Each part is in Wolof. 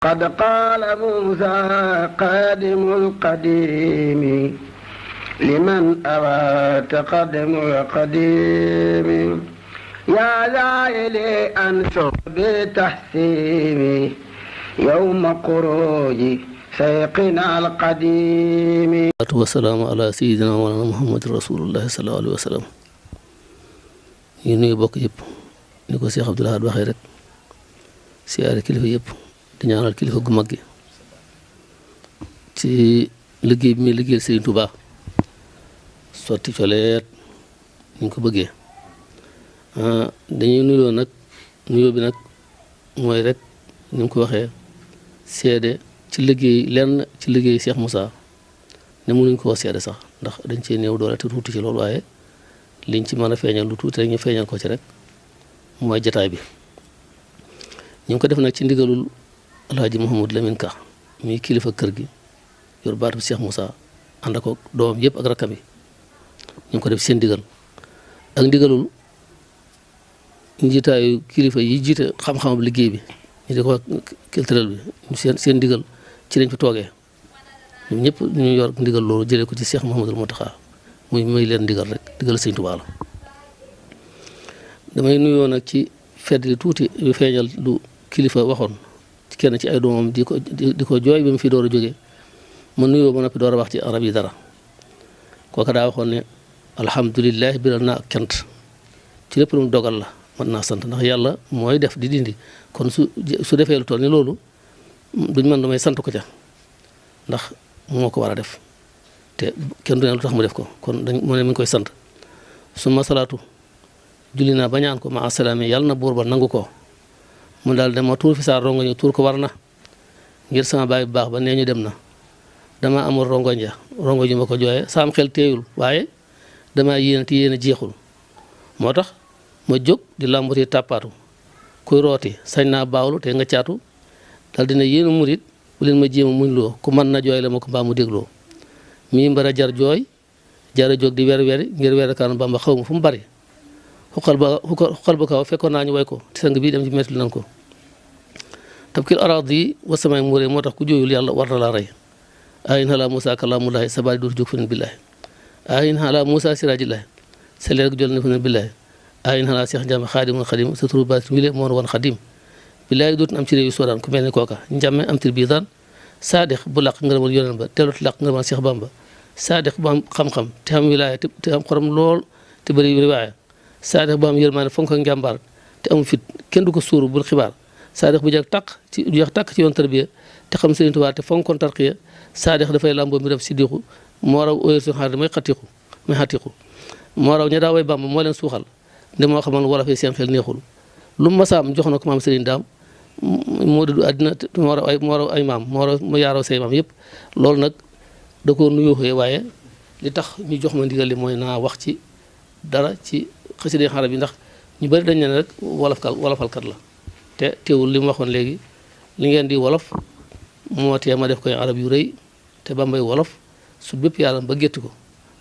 قد قال موسى قادم القديم لمن أوى تقدم القديم يا زائلي أنشر بتحسيني يوم خروج سيقنا القديم. والسلام على سيدنا مولانا محمد رسول الله صلى الله عليه وسلم. ñu nuyu bokk yëpp ni ko Cheikh Abdoul Ahad waxee rek siyaare kilifa yëpp di ñaanal kilifa gu mag gi ci liggéey bi muy liggéeyal Serigne Touba sotti coleet ni ñu ko bëggee dañuy nuyoo nag nuyoo bi nag mooy rek ni mu ko waxee seede ci liggéey lenn ci liggéey Cheikh Moussa ne mënuñ koo seede sax ndax dañ cee néew doole te tuuti ci loolu waaye liñ ci mën a feeñal lu tuuti rek ñu feeñal ko ci rek mooy jataay bi ñu ngi ko def nag ci ndigalul Alhaji Mouhamadou Lamine Ka mi kilifa kër gi yor baatu Cheikh Moussa ànd ko doomam yëpp ak rakkam yi ñu ngi ko def seen ndigal ak ndigalul njiitaayu kilifa yi jiite xam-xamab liggéey bi ñu di ko culturel bi seen ndigal ci lañ fi toogee ñoom ñëpp ñu yor ndigal loolu jëlee ko ci Cheikh Mouhamadou Mountakha muy may leen ndigal rek ndigal Sëñ Tuubaa la damay nuyoo nag ci fedd li tuuti yu feeñal lu kilifa waxoon ci kenn ci ay doomam di ko jooy ba mu fi door a jógee ma nuyoo ba noppi door a wax ci arab yi dara kooka daa waxoon ne alhamdulilah biral naa ak cant ci lépp lu mu dogal la mën naa sant ndax yàlla mooy def di dindi kon su defee lu toll ni loolu duñ mën damay sant ko ca ndax moo ko war a def te kenn du ne lu tax mu def ko kon mu ne mi ngi koy sant suma salaatu julli naa ba ñaan ko ma asalaami yàlla na buur ba nangu ko mu daal dem ma tuur fi saa rongoñ tuur ko war na ngir sama baay bu baax ba nee ñu dem na dama amul rongoñ ja rongoñ yu ma ko jooyee saam xel teeyul waaye dama yéene te yéene jeexul moo tax ma jóg di làmbati tàppaatu kuy rooti sañ naa baawlu te nga caatu dal dina yéenu murit bu leen ma jéema muñ loo ku mën na jooy la ma ko mbaa mu dégloo mii mbara jar jooy jara jóg di weri ngir werekaanu Bamba xaw ma fu mu bari xuqal ba kaw fekkoon naa ñu way ko ci sang bii dem ci metti nan ko tabkil aradi wa samay muuree moo tax ku jooyul yàlla war na laa rey ayin xalaa Moussa kalaamullahi sa baari dootu jóg fen billaahi ayin xalaa Moussa sirajillahi sa leer gi jol ne fen billaahi ayin xalaa Cheikh Ndiame xaadimul xadim sa turu baat wile moo wan xadim billaahi dootu am ci réew yu soodaan ku mel ne kooka Ndiame am tir bii daan saadix bu làq ngërëmal yoneen ba teelut làq ngërëmal Cheikh Bamba saadix bu am xam-xam te am wilaaya te am xorom lool te bëri riwaaya saadix bu am yërmaane fonk ak njàmbaar te amu fit kenn du ko suuru bul xibaar saadix bu jeex tàkk ci yoon tarbiya te xam Sëriñ Tuubaa te fonkoon tarqiya saadix dafay làmboo mi def siddiqu moo raw óyër suñu xaar may xatiqu moo raw ña daa way Bamba moo leen suuxal nde moo xamal wala fee seen xel neexul lu masaam jox na ko maam Sëriñ Daam moo dudd àddina moo raw ay maam moo yaaraw say maam yëpp loolu nag da ko nuyooxee waaye li tax ñu jox ma ndigal li mooy naa wax ci dara ci xasida xarab yi ndax ñu bëri dañ ne rek wolofalkat la te teewul li mu waxoon léegi li ngeen di wolof moo tee ma def koy arab yu rëy te Bambay wolof su bépp yàlla ba gétti ko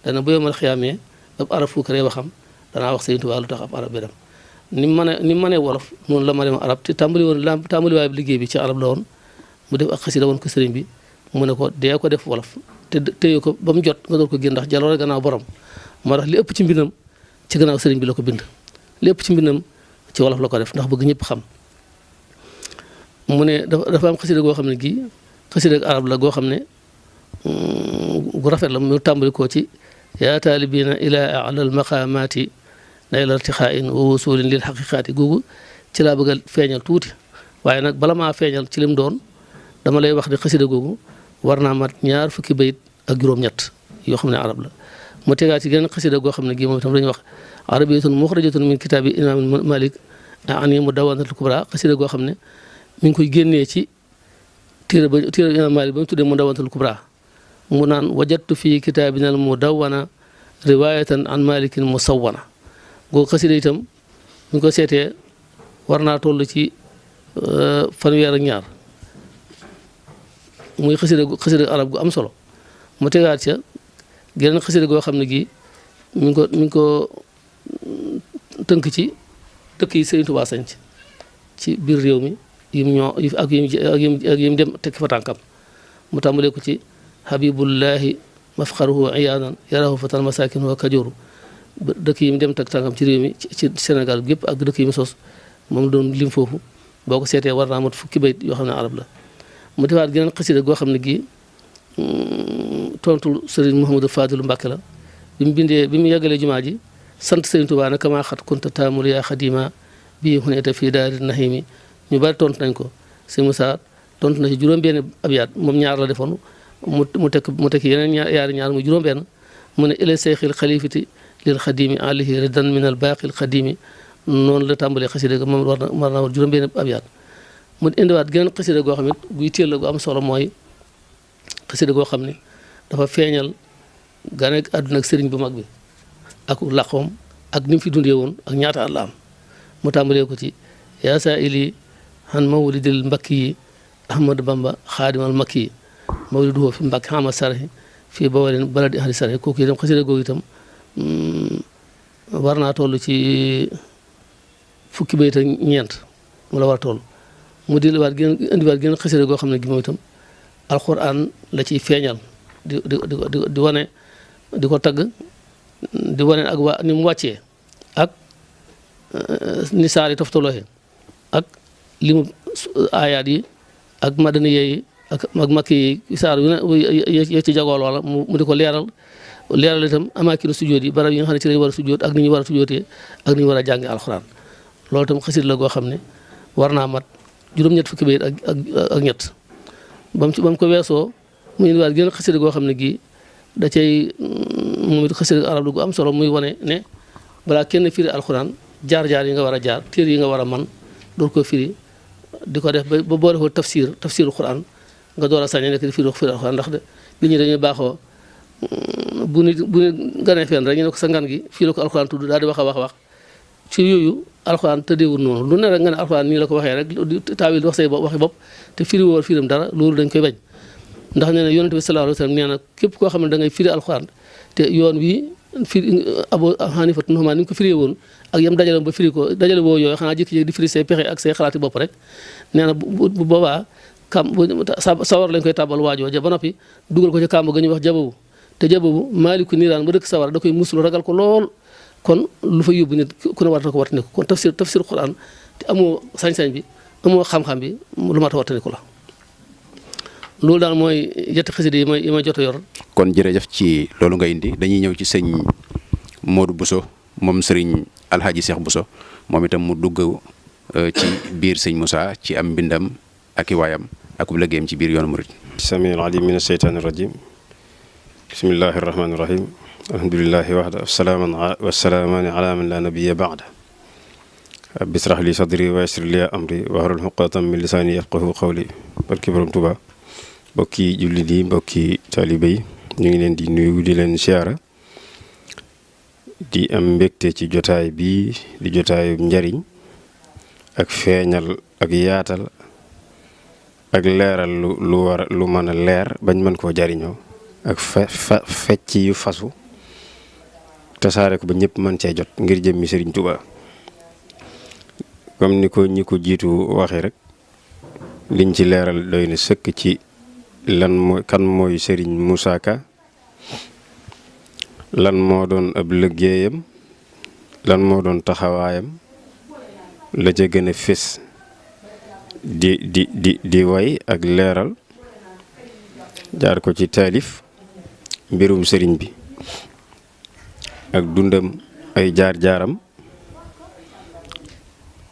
dana bu yomal xiyaamee ab arab fuukaree waxam danaa wax Sëriñ Tuubaa lu tax ab arab bi dem ni mu mënee wolof noonu la ma dem arab te tàmbali waay liggéey bi ci arab la woon mu def ak xasida woon ko sëriñ bi mu ne ko dee ko def wolof te téye ko ba mu jot nga door ko génn ndax jaloore gannaaw borom moo tax li ëpp ci mbindam ci gannaaw sëriñ bi la ko bind li ëpp ci mbindam ci wolof la ko def ndax bëgg ñëpp xam mu ne dafa am xasida goo xam ne gii xasida arab la goo xam ne gu rafet la mu tàmbali koo ci yaa taalibina ila alal maqaamaati nayla irtixaain wa wusulin lil xaqiqaati googu ci laa bëgg a feeñal tuuti waaye nag bala maa feeñal ci lim doon dama lay wax ne xasida googu war naa mat 20 bayit ak juróom-ñett yoo xam ne arab la mu tegaat ci geneen xasida goo xam ne gii moom itam dañuy wax arabiyatun muxrajatun min kitaabi imaam Malik ani mudawwanatul kubra xasida goo xam ne mi ngi koy génnee ci téere imaam Malik ba mu tuddee mudawwanatul kubra mu naan wajadtu fii kitaabinal mudawwana riwayatan an malikin musawwana googu xasida itam mi ngi ko seetee war naa toll ci fanweer ak ñaar muy xasida arab gu am solo mu tegaat ca geneen xasida goo xam ne gi mi ngi ko tënk ci dëkk yi Sëriñ Tuubaa sanc ci biir réew mi yim ñoo ak yim dem tekki fa tànkam mu tàmbalee ko ci habibullahi mafxaruhu iyaadan yarahu fatan masakin wa kajoru dëkk yi mu dem teg tànkam ci réew mi ci Sénégal gépp ak dëkk yi mu sos moom doon lim foofu boo ko seetee war naa mat fukki bayt yoo xam ne arab la mu defaat geneen xasida goo xam ne gii tontul Serigne Mouhamadou Fadilu Mbàkke la bi mu yàggalee jumaa ji sant Serigne Touba nag kamaa xat kunta taamul yaa xadima bii xuneeta fii daari nahimi ñu bari tontu nañ ko Serigne Moussa tontu na ci juróom-benn abyaat moom ñaar la defoon mu tekki yeneen ñaar muy juróom-benn mu ne ila seyxil xalifati lil xadimi alayhi ridan min al baaqil xadimi noonu la tàmbalee xasida ga moom war naa war juróom-benn abyaat mu indiwaat geneen xasida goo xam ne guy téel la gu am solo mooy xasida goo xam ne dafa feeñal gane àdduna ak sëriñ bu mag bi ak laqoom ak ni mu fi dundee woon ak ñaata at la am mu tàmbalee ko ci yaa saa ili han mawlidil mbakki yi ahmadu bamba xaadimal makki yi mawliduhu fi mbakki xama sarhi fii bawalin baladi ahli sarhi kooku itam xasida googu itam war naa toll ci fukki bayit ak ñeent mu la war a toll mu indiwaat gën xasida goo xam ne gi moom itam alxuraan la ciy feeñal di wane di ko tagg di wane ak waa ni mu wàccee ak ni saar yi toftalooxe ak li mu aayaat yi ak madaniye yi ak makki yi saar yu ne ci jagool wala mu di ko leeral itam amaakinu sujjóot yi barab yi nga xam ne ci lañu war a sujjóot ak ni ñu war a sujjóotee ak ni ñu war a jànge alxuraan loolu itam xasit la goo xam ne war naa mat juróom-ñett fukki bayit ak ñett ba mu ko weesoo mu indiwaat gën xasida goo xam ne gii da cay moom it xasida arab gu am solo muy wane ne balaa kenn firi alxuraan jaar-jaar yi nga war a jaar téere yi nga war a man door ko firi di ko def ba boo defoo tafsiru xuraan nga door a sañ nekk di firi alxuraan ndax de nit ñi dañuy baaxoo bu nit ganee fenn rek ñu ne ko sa ngan gi fii la ko alxuraan tudd daal di wax ci yooyu alxuraan tëddeewul noonu lu ne rek nga ne alxuraan nii la ko waxee rek taawil di wax say waxi bopp te firi woo firim dara loolu dañ koy bañ ndax nee na yonent bi sallallahu alayhi wa sallam nee na képp koo xam ne da ngay firi alxuraan te yoon wi firi Abu Hanifa Nu'man ni mu ko firee woon ak yam dajale ba firi ko dajale woo yooyu xanaa jékki-jékki di firi say pexe ak say xalaati bopp rek nee na bu boobaa sawar lañ koy tàbbal waajoo ja ba noppi dugal ko ca kàmb ga ñuy wax jababu te jababu maaliku niiraan ba dëkk sawar da koy muslu ragal ko lool kon lu fa yóbbu nit ku ne war na ko wattandiku kon tafsir Qur'an te amoo sañ-sañ bi amoo xam-xam bi lu mat a wattandiku la loolu daal mooy yetti xasida yi may jot a yor. kon jërëjëf ci loolu nga indi dañuy ñëw ci sëñ Modou Bousso moom sëriñ Alhaji Cheikh Bousso moom itam mu dugg ci biir sëñ Moussa ci am mbindam ak i waayam ak ub liggéeyam ci biir yoonu murid. samiil aliim mina sheytaani rajiim bismillaahi rahmaani rahiim alhamdulillahi waxda wasalaamaani ala man la nabiyya ba'da rabbi israh li sadri wa yassir li amri wahlul uqdatan min lisaani yafqahu qawli barki borom Tuuba mbokki jullit yi mbokki taalibe yi ñu ngi leen di nuyu di leen siyaara di am mbégte ci jotaay bi di jotaayu njariñ ak feeñal ak yaatal ak leeral lu mën a leer bañ mën koo jariñoo ak fecc yu fasu tasaare ko ba ñëpp mën cee jot ngir jëmmi Sëriñ Tuuba comme ni ko ñi ko jiitu waxee rek liñ ci leeral doy na sëkk ci kan mooy Sëriñ Moussa Ka lan moo doon ab liggéeyam lan moo doon taxawaayam la ca gën a fés di way ak leeral jaar ko ci taalif mbirum sëriñ bi ak dundam ay jaar-jaaram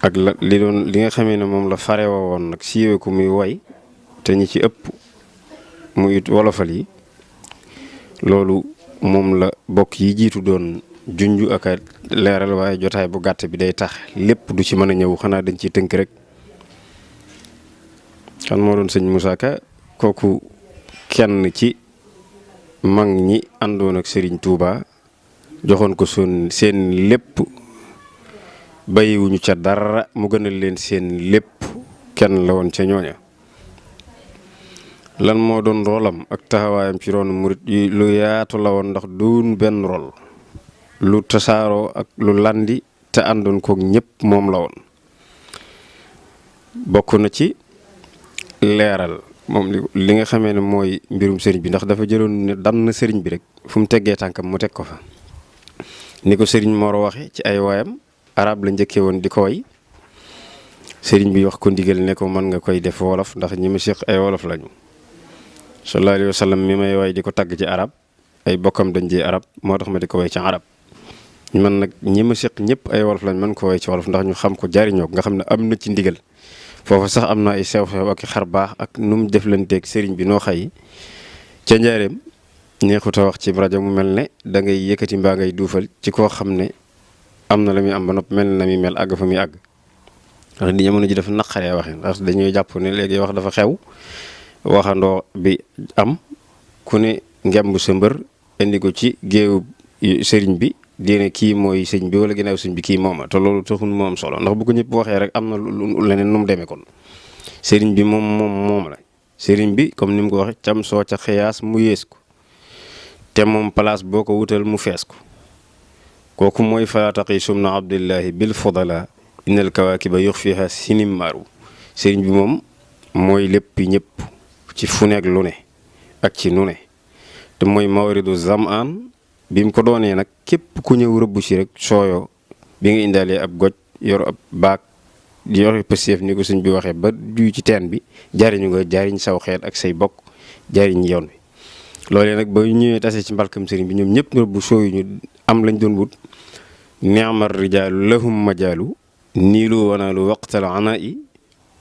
ak li nga xamee ne moom la farewa woon nag siiwee ko muy way te ñi ci ëpp muy wolofal yi loolu moom la bokk yi jiitu doon junju ak a leeral waaye jotaay bu gàtt bi day tax lépp du ci mën a ñëw xanaa dañ ciy tënk rek. kan moo doon sëñ Moussa Ka kooku kenn ci mag ñi àndoon ak Serigne Touba joxoon ko seen lépp bàyyiwuñu ca dara mu gënal leen seen lépp kenn la woon ca ñooña. lan moo doon roolam ak taxawaayam ci roonu murit yi lu yaatu la woon ndax duun benn rol lu tasaaroo ak lu landi te àndoon kook ñëpp moom la woon. bokk na ci leeral moom li nga xamee ne mooy mbirum sëriñ bi ndax dafa jëloon ne dan na sëriñ bi rek fu mu teggee tànkam mu teg ko fa ni ko sëriñ Mor waxe ci ay waayam arab la njëkkee woon di ko way sëriñ bi wax ko ndigal ne ko mën nga koy def wolof ndax ñi ma séq ay wolof lañu sallallahu alayhi wa sallam mi may way di ko tagg ci arab ay bokkam dañ ji arab moo tax ma di ko way ci arab man nag ñi ma séq ñëpp ay wolof lañ mën ko way ci wolof ndax ñu xam ko jariñoo nga xam ne am na ci ndigal foofu sax am na ay sew-sew ak xar baax ak nu mu deflanteeg sëriñ bi noo xëy ca njaareem neexut a wax ci rajo mu mel ne da ngay yëkkati mbaa ngay duufal ci koo xam ne am na la muy am ba nopp mel na muy mel àgg fa muy àgg ndax di jamono ji dafa naqaree waxe ndax dañuy jàpp ne léegi wax dafa xew waxandoo bi am ku ne ngemb sa mbër indi ko ci géewu sëriñ bi dina kii mooy sëñ bi wala ginnaaw sëñ bi kii mooma te loolu taxul mu am solo ndax bu ko ñëpp waxee rek am na leneen nu mu demee kon sëriñ bi moom la sëriñ bi comme ni mu ko waxee cam soo ca xiyaas mu yées ko te moom place boo ko wutal mu fees ko kooku mooy faataqi sumna abdillahi bil fudala innal kawaakiba yuxfiha sinimaaru sëriñ bi moom mooy lépp ñëpp ci fu nekk lu ne ak ci nu ne te mooy mawridu zamaan bi mu ko doonee nag képp ku ñëw rëbb si rek sooyo bi nga indaalee ab goj yor ab baag yor pëseef ni ko sëñ bi waxee ba duy ci teen bi jariñu nga jariñ saw xeet ak say bokk jariñ yoon wi loolee nag ba ñëwee tase ci mbalkam sëriñ bi ñoom ñëpp rëbb sooyu ñu am lañ doon wut ni'mar rijaalu lahum majaalu niilu wanaalu waqtal ana i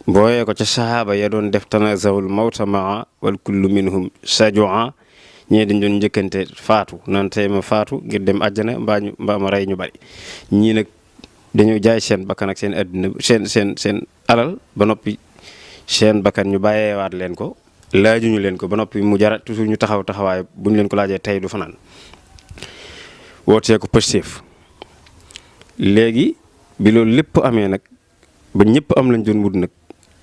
booyee ko ca sahaaba ya doon def tanazawul mawta maa wal kullu minhum sajua ñii dañ doon njëkkante faatu naan tey ma faatu ngir dem àjjana mbaa ma rey ñu bari ñii nag dañoo jaay seen bakkan ak seen àddina seen alal ba noppi seen bakkan ñu bàyyeewaat leen ko laajuñu leen ko ba noppi mu jara toujours ñu taxawaay bu ñu leen ko laajee tey du fanaan wootee ko pëstéef léegi bi loolu lépp amee nag ba ñëpp am lañ doon wut nag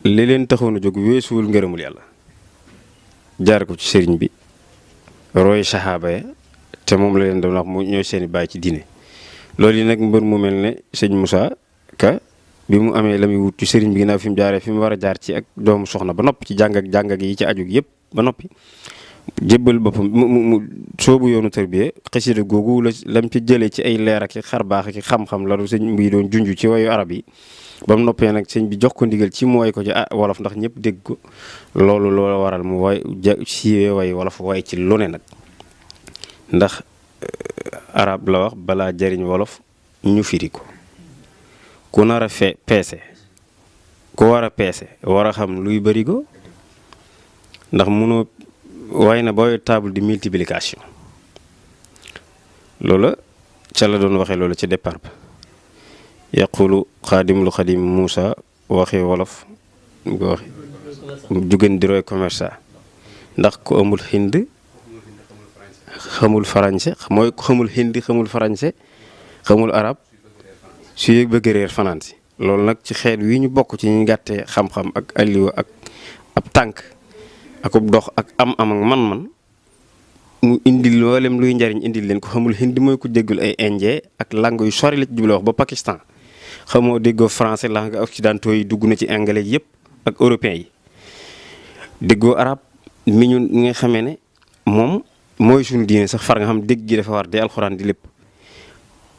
li leen taxoon a jóg weesuwul ngërëmul yàlla jaar ko ci sëriñ bi roy saxaaba ya te moom la leen doon wax mu ñooy seeni baay ci diine loolu yi nag mbër mu mel ne sëñ Moussa Ka bi mu amee la muy wut ci sëriñ bi ginnaaw fi mu jaaree fi mu war a jaar ci ak doomu soxna ba noppi ci jàng ak yi ci aju yëpp ba noppi jébbal boppam mu soobu yoonu tërbiye xasida googu la lam ci jëlee ci ay leer ak xar baax ak xam-xam la sëñ bi doon junj ci wayu arab yi ba mu noppee nag sëñ bi jox ko ndigal ci mu way ko ci wolof ndax ñëpp dégg ko loolu loola waral mu way siiwee way wolof way ci lu ne nag ndax arab la wax balaa jariñ wolof ñu firi ko ku nar a peese ku war a peese war a xam luy bëri ko ndax munoo way na booy table de multiplication loola ca la doon waxee loolu ci départ ba yaqulu xaadimul xadim Moussa waxee wolof mu ko waxe jugéen di roy commerçant ndax ku amul hind xamul français mooy ku xamul hindi xamul français xamul arab su yëg bëgg réer fanaan si loolu nag ci xeet wi ñu bokk ci ñu gàttee xam-xam ak alliwa ak ab tànk akub dox ak am ak man-man mu indil loolem luy njariñ indil leen ko xamul hindi mooy ku déggul ay indien ak langue yu sori la ci jublu wax ba Pakistan xamoo déggoo français langue occidentaux yi dugg na ci anglais yëpp ak européens yi déggoo arab mi ñu nga xamee ne moom mooy suñu diine sax far nga xam dégg gi dafa war di alxuraan di lépp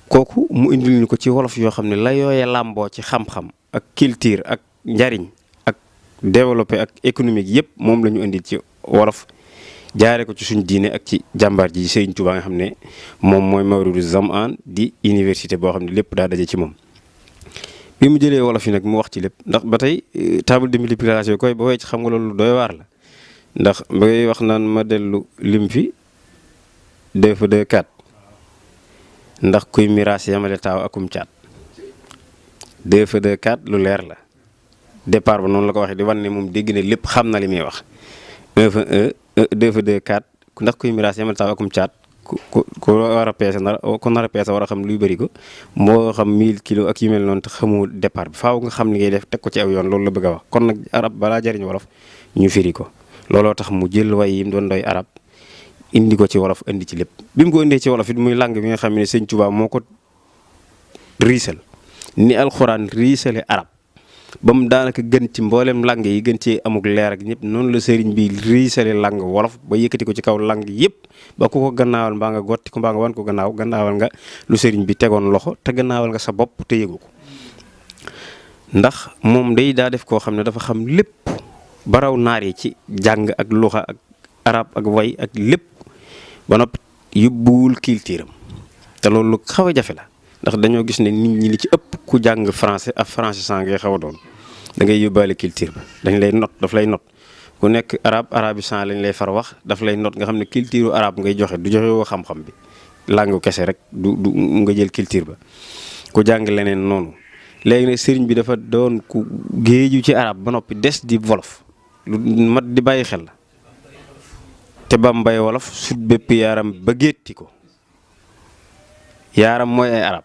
kooku mu indil ñu ko ci wolof yoo xam ne la yooye làmboo ci xam-xam ak culture ak njariñ ak développé ak économique yëpp moom la ñu indil ci wolof jaare ko ci suñu diine ak ci jàmbaar ji Sëriñ Tuubaa nga xam ne moom mooy mawridu zamaan di université boo xam ne lépp daa daje ci moom bi mu jëlee wolof yi nag mu wax ci lépp ndax ba tey table de multiplication koy ba way ci xam nga loolu doy waar la ndax ba ngay wax naan ma dellu lim fi 2 fa 2 4 ndax kuy miraas yamale taaw akum caat 2 fa 2 4 lu leer la départ ba noonu la ko waxee di wan ne moom dégg ne lépp xam na li muy wax 1 fa 1 2 fa 2 4 ndax kuy miraas yamale taaw akum caat ku war a peese war a xam luy bëri ko moo xam 1000 kilos ak yu mel noonu te xamoo départ bi faaw nga xam li ngay def teg ko ci aw yoon loolu la bëgg a wax kon nag arab balaa jariñ wolof ñu firi ko looloo tax mu jël way yi mu doon doy arab indi ko ci wolof indi ci lépp bi mu ko indee ci wolof it muy langue bi nga xam ne Sëñ Tuubaa moo ko riisal ni alxuraan riisale arab ba mu daanaka gën ci mboolem lang yi gën ci amuk leer ak ñëpp noonu la sëriñ bi riisale lang wolof ba yëkkati ko ci kaw lang yëpp ba ku ko gannaawal mbaa nga gotti ko mbaa nga wan ko gannaawal nga lu sëriñ bi tegoon loxo te gannaawal nga sa bopp te yëgu ko ndax moom day daa def koo xam ne dafa xam lépp baraw naar yi ci jàng ak luxa ak arab ak way ak lépp ba noppi yóbbuwul culture am te loolu lu xaw a jafe la ndax dañoo gis ne nit ñi li ci ëpp ku jàng français ak français sans ngay xaw a doon da ngay yóbbaale culture ba dañ lay not daf lay not ku nekk arabe sans lañ lay far wax daf lay not nga xam ne culture arabe ngay joxe du joxe woo xam-xam bi langue kese rek du nga jël culture ba ku jàng leneen noonu léegi nag sëriñ bi dafa doon ku géeju ci arabe ba noppi des di wolof lu mat di bàyyi xel la te bambay wolof sut bépp yaaram ba gétti ko yaaram mooy ay arab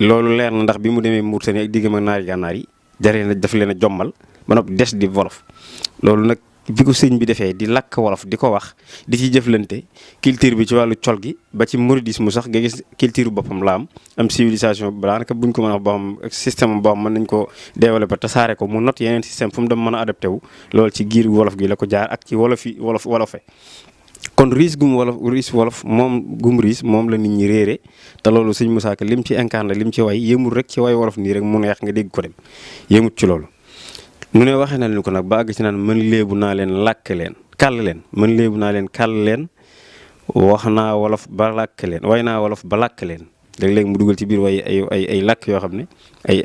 loolu leer na ndax bi mu demee Mauritanie ak diggam ak naari gànnaar yi jaree na daf leen a jommal ba noppi des di wolof loolu nag bi ko sëñ bi defee di lakk wolof di ko wax di ci jëflante culture bi ci wàllu col gi ba ci mouridisme sax nga gis culture boppam la am civilisation daanaka buñ ko mën a wax boo xam ak système boo xam mën nañ ko développer tasaare ko mu not yeneen système fu mu dem mën a adapté wu loolu ci giir wolof gi la ko jaar ak ci wolofe kon riis gum wolof moom gum riis moom la nit ñi réere te loolu sëñ Moussa Ka lim ci incarné lim ci way yëmul rek ci way wolof nii rek mu neex nga dégg ko dem yëmut ci loolu nu ne waxee na leen ko nag ba àgg ci naan mën léebu naa leen làkk leen kàll leen mën léebu naa leen kàll leen wax naa wolof ba làkk leen way naa wolof ba làkk leen léeg-léeg mu dugal ci biir way ay làkk yoo xam ne ay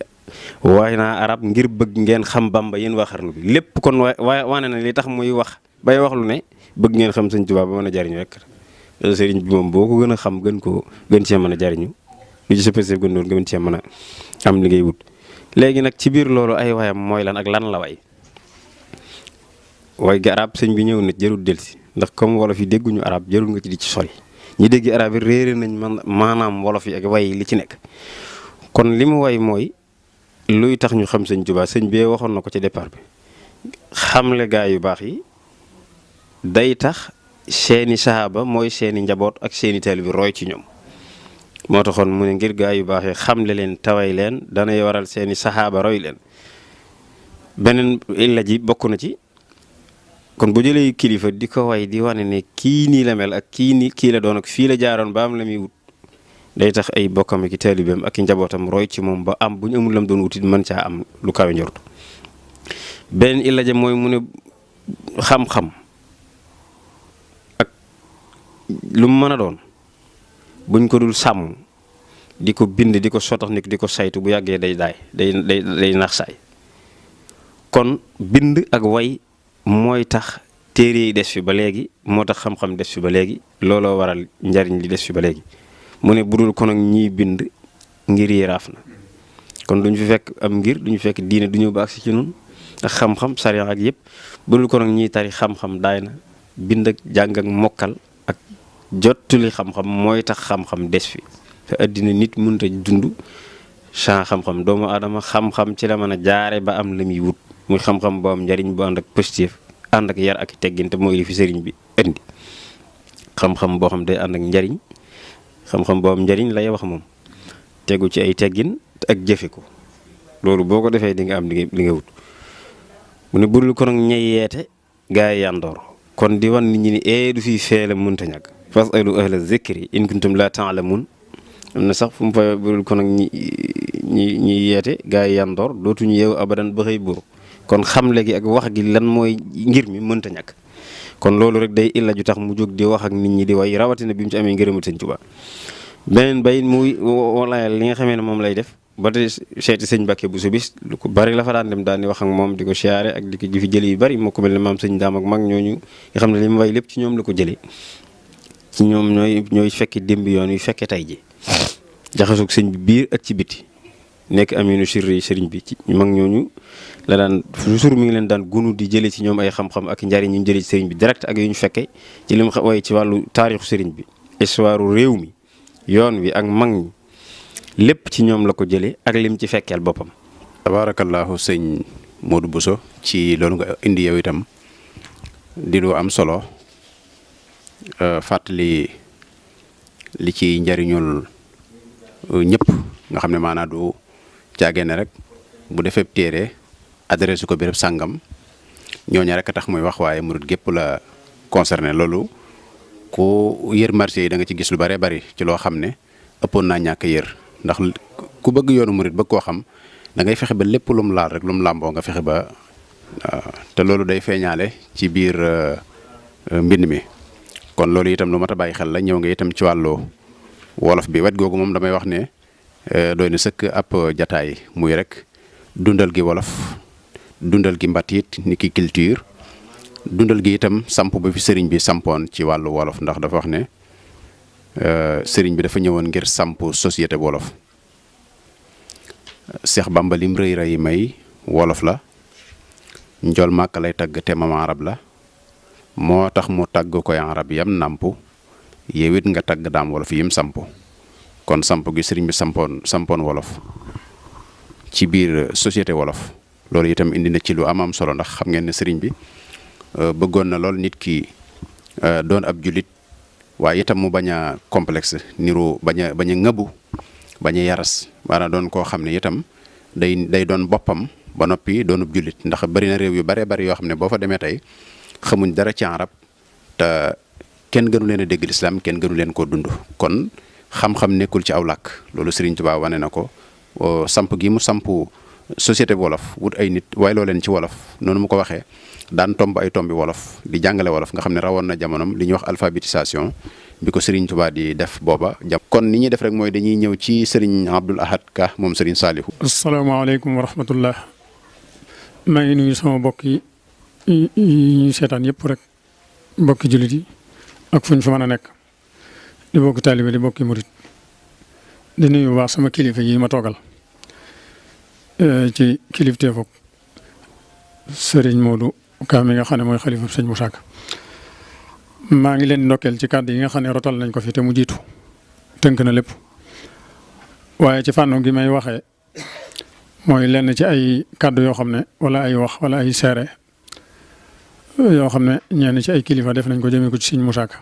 way naa arab ngir bëgg ngeen xam Bamba yéen waa xarnu bi lépp kon wane na li tax muy wax bay wax lu ne bëgg ngeen xam sëñ Tuubaa ba mën a jariñu rek sëriñ bi moom boo ko gën a xam gën cee mën a jariñu lu ci sa pësef gën doon gën cee mën a am li ngay wut léegi nag ci biir loolu ay wayam mooy lan ak lan la way gi arab sëñ bi ñëw na jarul delsi ndax comme wolof yi dégguñu arab jarul nga ci di ci sori ñi dégg arab yi réere nañ maanaam wolof yi ak way li ci nekk kon li mu way mooy luy tax ñu xam sëñ Tuubaa sëñ bi waxoon na ko ci départ bi xamle gaa yu baax yi day tax seeni sahaaba mooy seeni njaboot ak seeni taalibe bi roy ci ñoom moo taxoon mu ne ngir gaa yu baax yi xamle leen taway leen danay waral seeni saxaaba roy leen beneen illa ji bokk na ci kon bu jëlee kilifa di ko way di wane ne kii nii la mel ak kii la doon ak fii la jaaroon ba am la muy wut day tax ay bokkam ak i taalibeem ak i njabootam roy ci moom ba am bu ñu amul lam doon wutit mën caa am lu kawe njortu beneen illa ja mooy mu ne xam-xam ak lu mu mën a doon buñ ko dul sàmm di ko bind di ko sotax nit di ko saytu bu yàggee day nax saay kon bind ak way mooy tax téere yi des fi ba léegi moo tax xam-xam des fi ba léegi looloo waral njariñ li des fi ba léegi mu ne budul kon ak ñiy bind ngir yi raaf na kon duñu fi fekk am ngir duñu fekk diine du ñëw ba agsi ci nun ak xam-xam sariya ak yëpp budul kon ak ñiy tari xam-xam daay na bind ak jàng ak mokkal ak jottuli xam-xam mooy tax xam-xam des fi te àddina nit mënut a dund sans xam-xam doomu aadama xam-xam ci la mën a jaare ba am la muy wut muy xam-xam boo am njariñ bu ànd ak positif ànd ak yar ak teggin te mooy li fi sëriñ bi indi xam-xam boo xam day ànd ak njariñ xam-xam boo am njariñ lay wax moom tegu ci ay teggin ak jëfe ko loolu boo ko defee di nga am li nga wut mu ne budul ko nag ñay yeete gaa yi yandoor kon di wan nit ñi ni du fi feele mënta ñàkk fasalu ahla zikri in kuntum la ta'lamun am na sax fu mu fa budul ko nag ñi yeete gaa yi yandoor dootuñu yeewu abadan ba xëy buuru kon xam léegi ak wax gi lan mooy ngir mi mënta ñàkk kon loolu rek day illa ju tax mu jóg di wax ak nit ñi di way rawatina bi mu ci amee ngërëmal Sëñ Tuubaa beneen bay muy wala li nga xamee ne moom lay def ba tey seeti sëñ Mbàkke bu subis lu ko bari la fa daan dem daan di wax ak moom di ko siyaare ak di ko fi jëlee yu bari moo ko mel ne maam sëñ daam ak mag ñooñu nga xam ne li mu way lépp ci ñoom la ko jëlee ci ñoom ñooy fekke démb yoon yu fekke tey ji jaxasoog sëñ bi biir ak ci biti nekk aminu sirri sëriñ bi ci mag ñooñu la daan toujours mi ngi leen daan gunu di jëlee ci ñoom ay xam-xam ak njariñ ñu jëlee ci sëriñ bi direct ak yu ñu fekke ci li mu way ci wàllu taarixu sëriñ bi histoire réew mi yoon wi ak mag ñi lépp ci ñoom la ko jëlee ak lim ci fekkeel boppam. tabaarakallaahu sëñ Modou Bousso ci loolu nga indi yow itam di lu am solo fàttali li ci njariñul ñëpp nga xam ne maanaam du caagee ne rek bu defee téere adressé ko béréb sàngam ñooñu rek a tax muy wax waaye murit gépp la concerné. loolu ku yër marché yi da nga ci gis lu bare bari ci loo xam ne ëppoon naa ñàkk yër, ndax ku bëgg yoonu murit bëgg koo xam da ngay fexe ba lépp lu mu laal rek lu mu làmboo nga fexe ba te loolu day feeñaale ci biir mbind mi. kon loolu itam lu mat a bàyyi xel la. ñëw nga itam ci wàllu wolof bi, wet googu moom damay wax ne doy na sëkk ab jataay, muy rek dundal gi wolof, dundal gi mbatit ni ki culture, dundal gi itam samp ba fi sëriñ bi sampoon ci wàllu wolof, ndax dafa wax ne sëriñ bi dafa ñëwoon ngir samp société wolof. Seex Bàmba lim rëy rëy may wolof la, njool màkk lay tagg te mam arab la, moo tax mu tagg koy arab yam nàmp, yow it nga tagg daam wolof yim samp. kon samp gi sëriñ bi sampoon wolof ci biir société wolof, loolu itam indi na ci lu am solo, ndax xam ngeen ne sëriñ bi bëggoon na lool nit ki doon ab jullit, waaye itam mu bañ a complexe niru bañ a ŋëbu, bañ a yaras, maanaam doon koo xam ne itam day doon boppam ba noppi doonub jullit. ndax bari na réew yu bare bari yoo xam ne boo fa demee tey xamuñ dara ci arab te kenn gënu leen a dégg lislaam, kenn gënu leen koo dund. kon xam-xam nekkul ci aw làkk, loolu Serigne Touba wane na ko. samp gi mu samp société wolof, wut ay nit waaye loo leen ci wolof, noonu mu ko waxee daan tomb ay tombi wolof di jàngale wolof, nga xam ne rawoon na jamonom li ñuy wax alphabétisation bi ko Serigne Touba di def booba. kon ni ñuy def rek mooy dañuy ñëw ci Serigne Abdoul Ahad Ka moom Serigne Saliou. asalaamaaleykum wa rahmatullah. maa ngi nuyu sama mbokk yi ñuy seetaan yëpp rek, mbokki jullit yi ak fuñ fa mën a nekk, di bokki taalibe di bokki murit. di nuyu bu baax sama kilifa yi ma toogal ci kilifteefug Serigne Modou Ka mi nga xam ne mooy xalifa sëñ Moussa Ka. maa ngi leen di ndokkeel ci kàddu yi nga xam ne rotal nañ ko fi te mu jiitu tënk na lépp, waaye ci fànn gi may waxee mooy lenn ci ay kàddu yoo xam ne wala ay wax wala ay seere yoo xam ne ñenn ci ay kilifa def nañ ko jëmee ko ci sëñ Moussa Ka.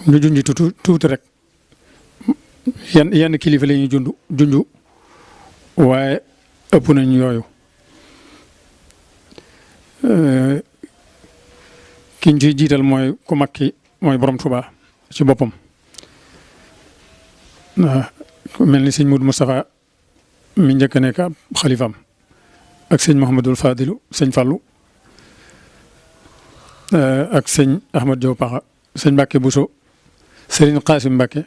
ñu junj tuuti rek yenn kilifa la ñuy junj waaye ëpp nañ yooyu. kiñ ciy jiital mooy ku mag ki mooy borom Tuubaa ci boppam. mel ni sëñ Moudou Moustapha mi njëkk a nekk ab xalifaam ak sëñ Mouhamadul Fadilu sëñ Fallou ak sëñ Ahmad Diop Paxa sëñ Mbacke Bousso sëriñ Qasim Mbacke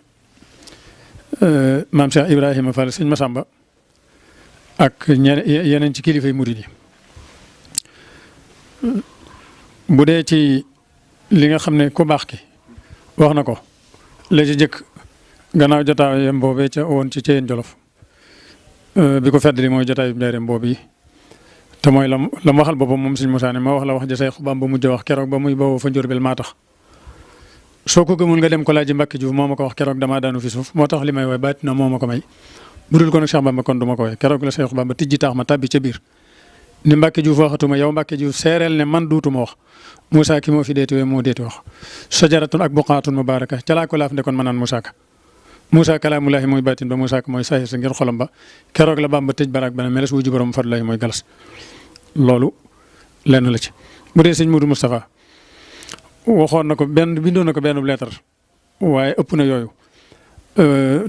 maam Cheikh Ibrahima Fall sëñ Massamba ak yeneen ci kilifa yi murid yi. bu dee ci li nga xam ne ku baax ki wax na ko la ci jëkk gannaaw jotaayam boobee ca woon ci Ceyeen Jolof bi ko feddali mooy jotaayu njaareem boobu yi te mooy lam waxal boppam moom sëñ Moussa ne ma wax la wax ja Seex Bamba mujj wax keroog ba muy bawoo fa Njurbel maa tax soo ko gëmul nga dem ko laaji Mbàkke Juuf moo ma ko wax keroog damaa daanu fi suuf moo tax li may woy baati na moo ma ko may bu dul ko nag Seex Bamba kon du ma ko woy keroog la Seex Bamba tijji taax ma tàbbi ca biir ni Mbàkke Juuf waxatuma yow Mbàkke Juuf seereel ne man duutuma wax Moussa ki moo fi deeti we moo deeti wax sajaratun ak buqaatun mubaraka ca laa ko laaf ndekoon ma naan Moussa Ka Moussa kalaamulaahi mooy baatin ba Moussa Ka mooy saahir sa ngir xolam ba keroog la Bamba tëj baraak ba ne meles wuju borom fadlaahi mooy galas loolu lenn la ci. bu dee sëñ Moudou Moustapha waxoon na ko bindoon na ko benn leetar waaye ëpp na yooyu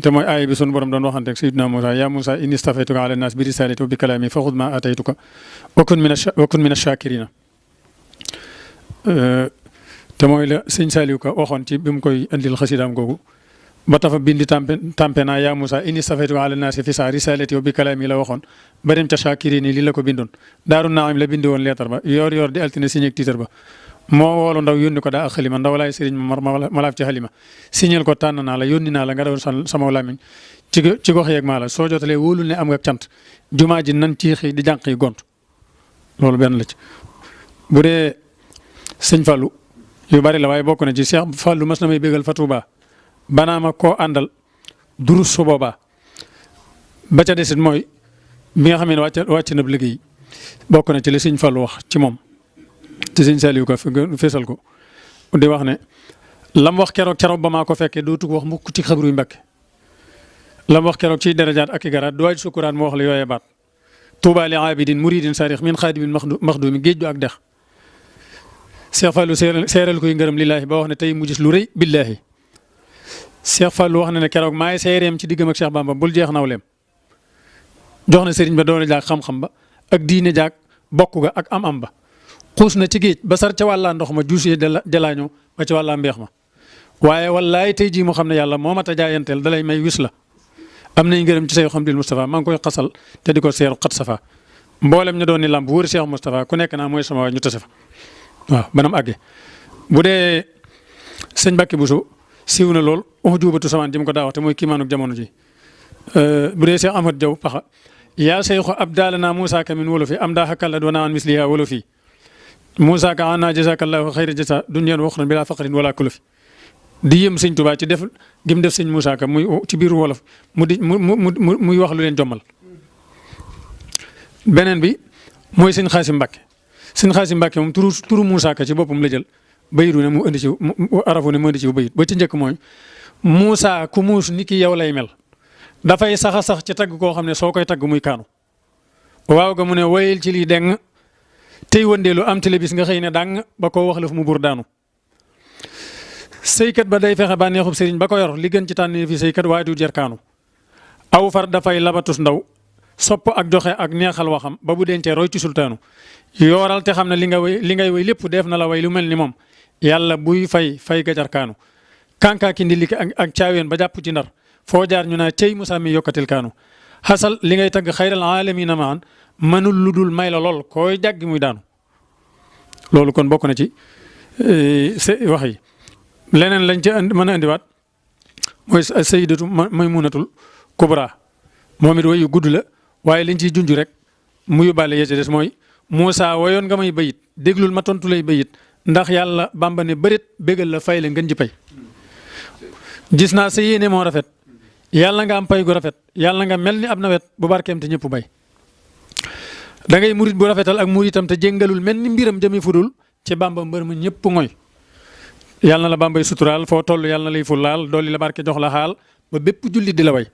te mooy aaya bi sunu borom doon waxanteeg Sayyidina Moussa yaa Moussa inni stafaytuka ala naas bi risalati wa bi kalaami fa xud ma ataytuka wa kun min ash-shakirina te mooy la sëñ Saliou Ka waxoon ci bi mu koy andil xasidaam googu ba tafa bindi tampe naa yaa Moussa inni stafaytuka ala naas fi sa risalati wa bi kalaami la waxoon ba dem ca shakirin li la ko bindoon daaru naam la bindi woon leetar ba yor di altine signé ak tiitar ba moo woolu ndaw yónni ko daa ak xalima ndaw laay sëriñ ma laaf ci xalima signal ko tànn naa la yónni naa la nga doon sama lamiñ ci gox yeeg maa la soo jotalee wóolul ne am nga cant jumaa ji nan ci xëy di jànq yi gont loolu benn la ci. bu dee sëñ Fallou yu bari la waaye bokk na ci Cheikh Fallou mas na may bégal fa Touba banaa ma koo àndal durus su boobaa ba ca desit mooy bi nga xam ne wàcc na liggéey bokk na ci li sëñ Fallou wax ci moom te sëñ Saliou Ka feesal ko di wax ne lam wax keroog ba maa ko fekkee dootu ko wax mukk ci xabru yu Mbàkke lam wax keroog ciy darajaat ak i garaat du waaj sukkuraan mu wax la yooyee baat tuuba li abidin muridin sarix min xaadimin maxdumi géej du ak dex Cheikh Fallou seeral koy ngërëm lillaahi ba wax ne tey mu gis lu rëy billaahi Cheikh Fallou wax na ne keroog maay seereem ci diggam ak Cheikh Bamba bul jeex nawleem jox na sëriñ ba doole jaag xam-xam ba ak diine jaag bokk ga ak am-am ba xuus na ci géej ba sar ca wàllaa ndox ma juusee jalaañoo ba ca wàllaa mbeex ma waaye wallaay tey jii mu xam ne yàlla moo mat a jaayanteel dalay may wis la am nañ ngërëm ci Cheikh Hamdil Moustapha maa ngi koy xasal te di ko seeru xat safa mboolem ñu doon ni làmb wër Cheikh Moustapha ku nekk naa mooy sama waay ñu tase fa waaw banam àggee bu dee sëñ Mbàkke Buso siiw na lool juubatu samaan ji mu ko daa wax te mooy kiimaanuk jamono ji bu dee Cheikh Ahmad Diaw paxa yaa Cheikhu abdalana Moussa Ka min wolofi am daa xakkal adwana an misliha wolofi Moussa Ka ana jazakallahu xayra jasa dunyan wa uxran bila faqrin wala kulufi di yëm sëñ Tuubaa ci def gim def sëñ Moussa Ka muy ci biir wolof muy wax lu leen jommal beneen bi mooy sëñ Xaasim Mbàkke sëñ Xaasim Mbàkke moom turu Moussa Ka ci boppam la jël bayitu ne mu indi ci arafu ne mu indi ci bayit ba ci njëkk mooy Moussa ku muus ni ki yow lay mel dafay sax a sax ci tagg koo xam ne soo koy tagg muy kaanu waaw ga mu ne wayil ci lii deng tey wëndeelu am télévis nga xëy ne dàng ba koo wax la fu mu bur daanu sëykat ba day fexe ba neexub sëriñ ba ko yor li gën ci tànn fi sëykat waaye du jar kaanu aw far dafay labatus ndaw sopp ak joxe ak neexal waxam ba bu dencee roy ci sultaanu yooral te xam ne li ngay way lépp def na la way lu mel ni moom yàlla buy fay gajar kaanu kankaa ki ndilli ak caaween ba jàpp ci ndar foo jaar ñu naa cey Moussa mi yokkatil kaanu xasal li ngay tagg xayral aalamiina maan mënul lu dul may la lool koy jàggi muy daanu loolu kon bokk na ci wax yi leneen lañ ci mën a indiwaat mooy sayyidatu Maymunatul Kubra moom it wayu gudd la waaye liñ ciy junj rek mu yóbbaale yee ci des mooy Moussa wayoon nga may bayit déglul ma tontu lay bayit ndax yàlla Bàmba ne bërit bégal la fay la ngeen ji pay gis naa sa yéene moo rafet yàlla nga am pay gu rafet yàlla nga mel ni ab nawet bu barkeem te ñëpp bay da ngay murit bu rafetal ak muritam te jéngalul mel ni mbiram jëmi fudul ci Bàmba mbër ma ñëpp ngoy yàlla na la Bàmbay suturaal foo toll yàlla na lay ful laal dolli la barke jox la xaal ba bépp jullit di la way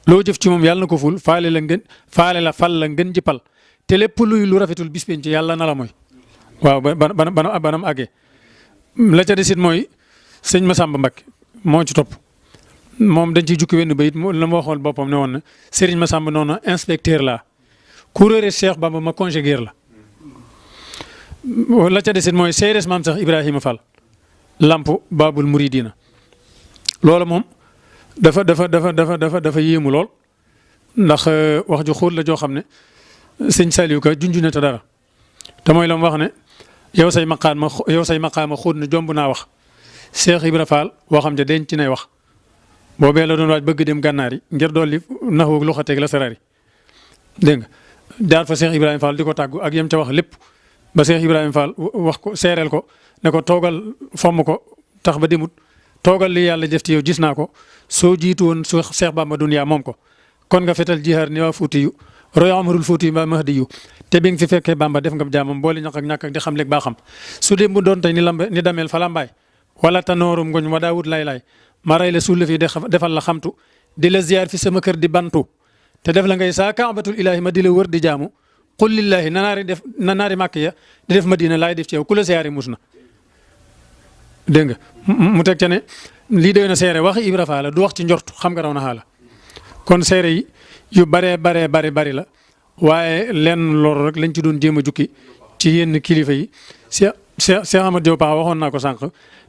loo jëf ci moom yàlla na ko ful faale la fal la ngeen ji pal te lépp luy lu rafetul bis penc ci yàlla na la mooy waaw banam àggee la ca desit mooy sëñ Massamba Mbacké moo ci topp moom dañ ciy jukki wenn bayit la ma waxoon boppam ne woon na Serigne Massamba noonu inspecteur la ku réere Cheikh Bamba ma congéguer la ca desit mooy seeres maam sax Ibrahima Fall lamp babul muridina loolu moom dafa yéemu lool ndax wax ju xóot la joo xam ne sëñ Saliou Ka junj na te dara te mooy la mu wax ne yow say maqaama xóot na jomb naa wax Cheikh Ibra Fall waxam ja denc nay wax boobee la doon waaj bëgg dem gànnaar yi ngir dolli naxu lu xateeg la sarari dégg nga jaar fa Cheikh Ibrahima Fall di ko tàggu ak yem ca wax lépp ba Cheikh Ibrahima Fall wax ko seereel ko ne ko toogal fomm ko tax ba demut toogal li yàlla def ci yow gis naa ko soo jiitu woon su Cheikh Bamba duniyaa moom ko kon nga fetal jihaar ni waa Fuuti yu roy amarul Fuuti yu mbaa Mahdi yu te bi nga fi fekkee Bamba def nga jaamam boole ñaq ak ñàkk ak di xam leeg baa xam su dee mu doon tey ni dameel fa lambaay wala tanoorum ngoñ wa daawut lay ma rey la suul la fi defal la xamtu di la ziyaar fi sama kër di bantu te def la ngay saa kaabatul ilaahi ma di la wër di jaamu qul lillahi nanaari màkk ya di def madina laay def ci yow ku la ziyaari mus na dégg nga mu teg ca ne lii doy na seere waxi Ibra Faal la du wax ci njort xam nga raw na xaala kon seere yi yu bari la waaye lenn loolu rek lañ ci doon jéem a jukki ci yenn kilifa yi Cheikh Ahmad Diop Paxa waxoon naa ko sànq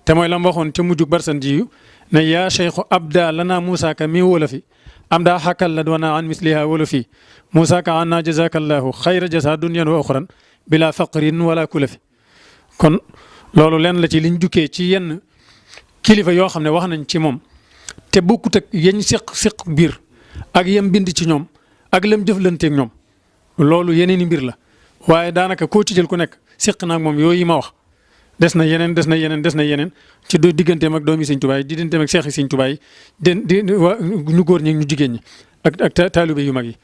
te mooy la mu waxoon ca mujjug barsan ji yu ne yaa cheikhu abda lana Moussa Ka mi wala fi am daa xakkal la doona an misliha wala fii Moussa Ka anna jazakallahu xayra jasa dunyan wa oxran bila faqrin wala kula fi kon loolu leen la ci liñ jukkee ci yenn kilifa yoo xam ne wax nañ ci moom te bokkut ak yañ seq biir ak yem bind ci ñoom ak lam jëflanteeg ñoom loolu yeneen i mbir la waaye daanaka koo ci jël ku nekk seq naag moom yooyu ma wax des na yeneen ci digganteem ak doomi Sëñ Tuubaa yi digganteem ak seexi Sëñ Tuubaa yi ñu góor ñi ñu jigéen ñi ak taalibe yu mag yi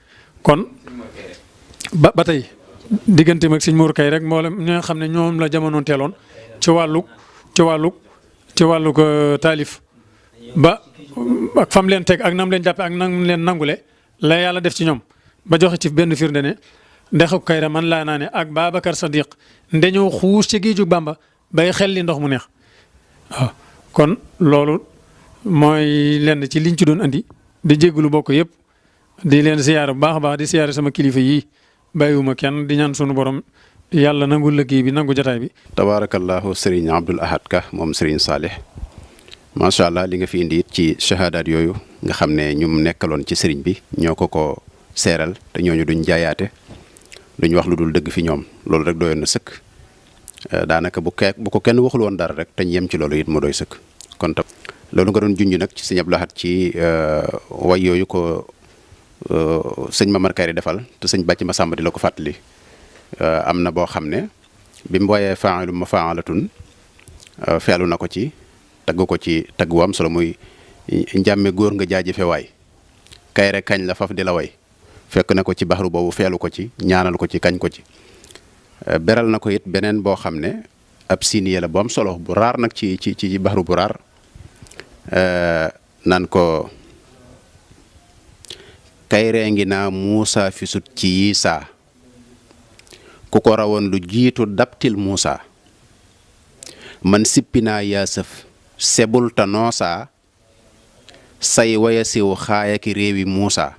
kon ba tey digganteem ak Sëñ Mour Kay rek moo la ñi nga xam ne ñoom la jamonoon teeloon ci wàllu taalif ba ak fam leen teg ak nam leen jàppe ak nam leen nangule la yàlla def ci ñoom ba joxe ci benn firnde ne dexu Kayra man laa naa ne ak Babacar Sadiq ndeñoo xuus ci géeju Bamba bay xel li ndox mu neex waaw kon loolu mooy lenn ci liñ ci doon andi di jégalu bokk yëpp di leen siyaare bu baax a baax di siyaare sama kilifa yii bàyyiwuma kenn di ñaan sunu borom yàlla nangu liggéey bi nangu jotaay bi. tabaarakallaahu Serigne Abdoul Ahad Ka moom Serigne Salih macha allah li nga fi indi it ci shahadaat yooyu nga xam ne ñum nekkaloon ci Serigne bi ñoo ko seeral te ñooñu duñ jaayaate duñ wax lu dul dëgg fi ñoom loolu rek doyoon na sëkk daanaka bu ko kenn waxul woon dara rek te ñu yem ci loolu it mu doy sëkk kon tam loolu nga doon junj nag ci sëñ Abdoul Ahad ci way yooyu ko sëñ Mamar Kayre defal te sëñ Bàcc Masamba di la ko fàttali am na boo xam ne bi mu wooyee faa'ilu mafaalatun feelu na ko ci tagg ko ci tagg wu am solo muy njàmme góor nga jaajëfe waay Kayre kañ la faf di la way fekk na ko ci baxaru boobu feelu ko ci ñaanal ko ci kañ ko ci beral na ko it beneen boo xam ne ab siniye la bu am solo bu raar nag ci baxaru bu raar naan ko Kayre ngi naa Muusa fi sut ci Yiisa ku ko rawoon lu jiitu daptil Muusa man sippinaa yaasëf sebul ta noosa say waya siw xaayaki réewi Muusa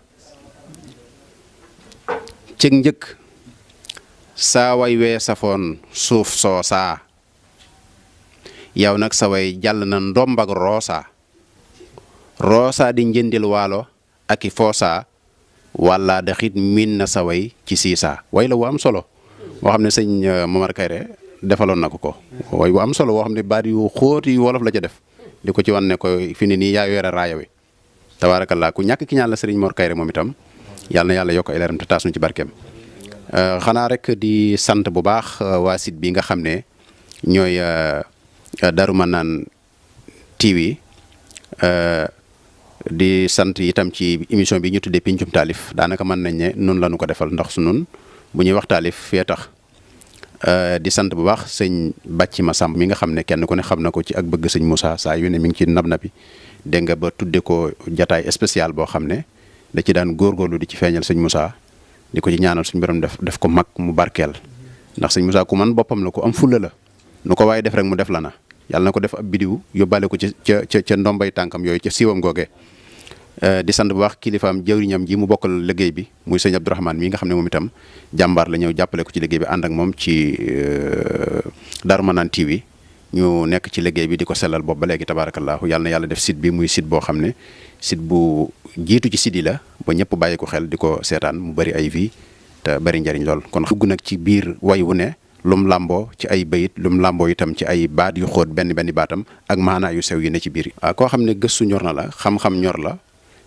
cëg njëkk saa way wee safoon suuf soosaa yow nag sa way jàll na ndombak roosa di njëndil waalo aki foosa walla daxit miin na sa way ci siisaa way la wu am solo boo xam ne sëñ Mamar Kayre defaloon na ko way wu am solo boo xam ne baat yu xóot yu wolof la ca def di ko ci wan ne ko fi ne nii yaa yore raaya wi tabaarakallaa ku ñàkk ki ñaan la sëriñ Mor Kayre moom itam yàlla na yàlla yokk ay leeram te taas nu ci barkeem xanaa rek di sant bu baax waa site bi nga xam ne ñooy Darou Manane TV di sant itam ci émission bi ñu tuddee Pencum Taalif daanaka mën nañ ne noonu la ñu ko defal ndax su nun bu ñuy wax taalif fee tax di sant bu baax sëñ Bàcc Masamba mi nga xam ne kenn ku ne xam na ko ci ak bëgg sëñ Moussa saa yu ne mi ngi ci nab-nabi dégg nga ba tudde ko jataay spécial boo xam ne da ci daan góorgóorlu di ci feeñal sëñ Moussa di ko ci ñaanal suñu borom def ko mag mu barkeel ndax sëñ Moussa ku man boppam la ku am fulla la nu ko waaye def rek mu def la na yàlla na ko def ab bidiw yóbbaale ko ca ndombay tànkam yooyu ca siiwam googee di sant bu baax kilifaam jëwriñam ji mu bokkal liggéey bi muy sëñ Abdourahmane mi nga xam ne moom itam jàmbaar la ñëw jàppale ko ci liggéey bi ànd ak moom ci Darou Manane TV ñu nekk ci liggéey bi di ko sellal boobu ba léegi tabaarakallaahu yàlla na yàlla def site bi muy site boo xam ne site bu jiitu ci site yi la ba ñëpp bàyyi ko xel di ko seetaan mu bari ay vie te bari njariñ lool kon dugg nag ci biir way wu ne lum làmboo ci ay bayit lum làmboo itam ci ay baat yu xóot benn baatam ak maanaa yu sew yi ne ci biir waaw koo xam ne gëstu ñor na la xam-xam ñor la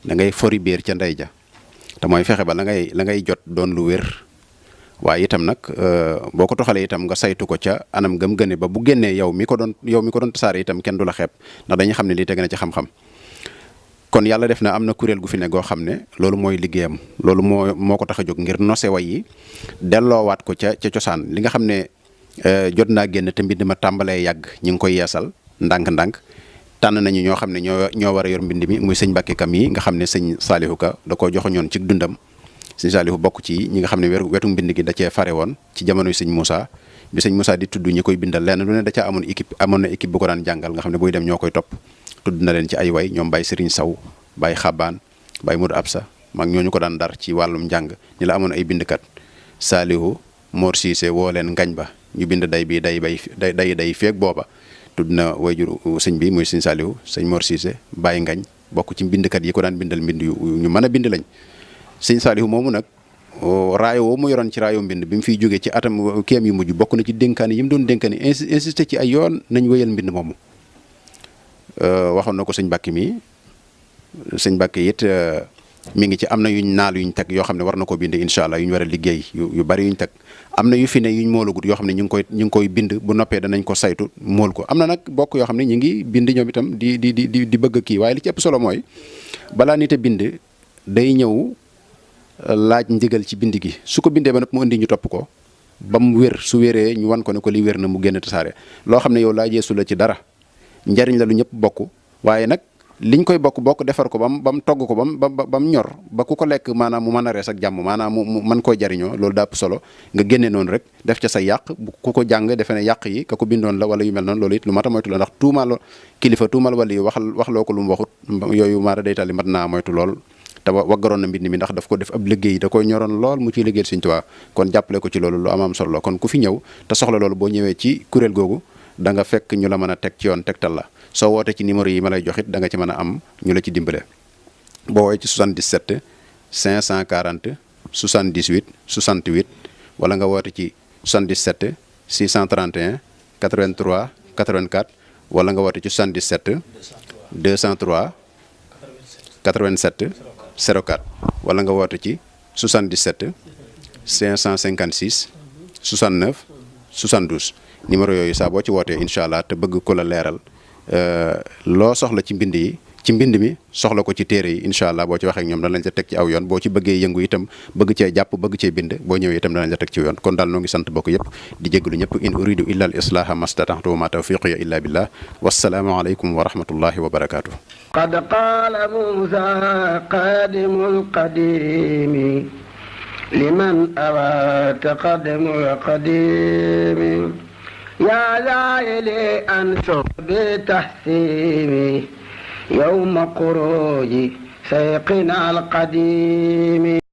da ngay fori biir ca ndey ja te mooy fexe ba la ngay jot doon lu wér waaye itam nag boo ko toxalee itam nga saytu ko ca anam gëm gëne ba bu génnee yow mi ko doon tasaare itam kenn du la xeeb ndax dañuy xam ne lii teg na ci xam-xam kon yàlla def na am na kuréel gu fi ne goo xam ne loolu mooy liggéeyam loolu moo ko tax a jóg ngir nose way yi delloowaat ko ca cosaan li nga xam ne jot naa génn te mbind ma tàmbalee yàgg ñu ngi koy yeesal ndànk-ndànk tànn nañu ñoo xam ne ñoo war a yor mbind mi muy sëñ Mbàkke Kam yi nga xam ne sëñ Saalihu Ka da koo joxoñoon ci dundam sëñ Saalihu bokk ci ñi nga xam ne wetu mbind gi da cee fare woon ci jamonoy sëñ Moussa bi sëñ Moussa di tudd ñi koy bindal lenn lu ne da caa amoon na équipe bu ko daan jàngal nga xam ne buy dem ñoo koy topp tudd na leen ci ay way ñoom Baye Serigne Saw Baye Xabaan Baye Modou Absa mag ñooñu ko daan dar ci wàllum njàng ni la amoon ay bindkat Saalihu Mor Cissé woo leen ngañ ba ñu bind day bi day feeg booba tudd na wayjur sëñ bi muy sëñ Saalihu sëñ Mor Cissé Baye ngañ bokk ci bindkat yi ko daan bindal mbind yu ñu mën a bind lañ sëñ Saalihu moomu nag raayo woo mu yoroon ci raayo mbind bi mu fiy jógee ci atam kéem yu mujj bokk na ci dénkaani yi mu doon dénkaani insisté ci ay yoon nañ wéyal mbind moomu waxoon na ko sëñ Mbàkke mi sëñ Mbàkke it mi ngi ci am na yuñ naal yuñ teg yoo xam ne war na koo bind incha allah yuñ war a liggéey yu bari yuñ teg am na yu fi ne yuñ moolagut yoo xam ne ñu ngi koy bind bu noppee danañ ko saytu mool ko am na nag bokk yoo xam ne ñu ngi bind ñoom itam di bëgg kii waaye li ci ëpp solo mooy balaa nit a bind day ñëw laaj ndigal ci bind gi su ko bindee ba nag mu indi ñu topp ko ba mu wér su wéree ñu wan ko ne ko li wér na mu génn tasaare loo xam ne yow laajeesu la ci dara njariñ la lu ñëpp bokk waaye nag liñ koy bokk defar ko bam togg ko bam ñor ba ku ko lekk maanaam mu mën a rees ak jàmm maanaam mu mën koo jariñoo loolu daa ëpp solo nga génne noonu rek def ca sa yàq ku ko jàng defe ne yàq yi ka ko bindoon la wala yu mel noonu loolu it lu mat a moytu la ndax tuumal kilifa tuumal wala yi wax loo ko lu mu waxut yooyu maara day tali mat naa moytu lool te waggaroon na mbind mi ndax daf ko def ab liggéey da koy ñoroon lool mu ciy liggéeyal Sëriñ Tuubaa kon jàppale ko ci loolu lu am solo la kon ku fi ñëw te soxla loolu boo ñëwee ci kuréel googu da nga fekk ñu la mën a teg ci yoon tegtal la soo wootee ci numéro yi ma lay joxit da nga ci mën a am ñu la ci dimbale boo woowee ci 77 540 78 68 wala nga woote ci 77 631 83 84 wala nga woote ci 77 203 87 04 wala nga woote ci 77 556 69 72 numéro yooyu saa boo ci wootee incha allah te bëgg ko la leeral loo soxla ci mbind yi ci mbind mi soxla ko ci téere yi incha allah boo ci waxee ak ñoom danañ la teg ci aw yoon boo ci bëggee yëngu itam bëgg cee jàpp bëgg cee bind boo ñëwee itam danañ la teg ci yoon kon daal noo ngi sant bokk yëpp di jégalu ñëpp in uridu illa al islaha mastata'tu wa ma tawfiqiya illa billah wassalaamu aleykum wa rahmatullahi wa barakatuh qad qaala Muusaa qaadimul qadiimi liman awaa taqaddamul qadiimi yaa zaa'ili ansur bi tahsiimi yawma xuruuji sayqina al qadiimi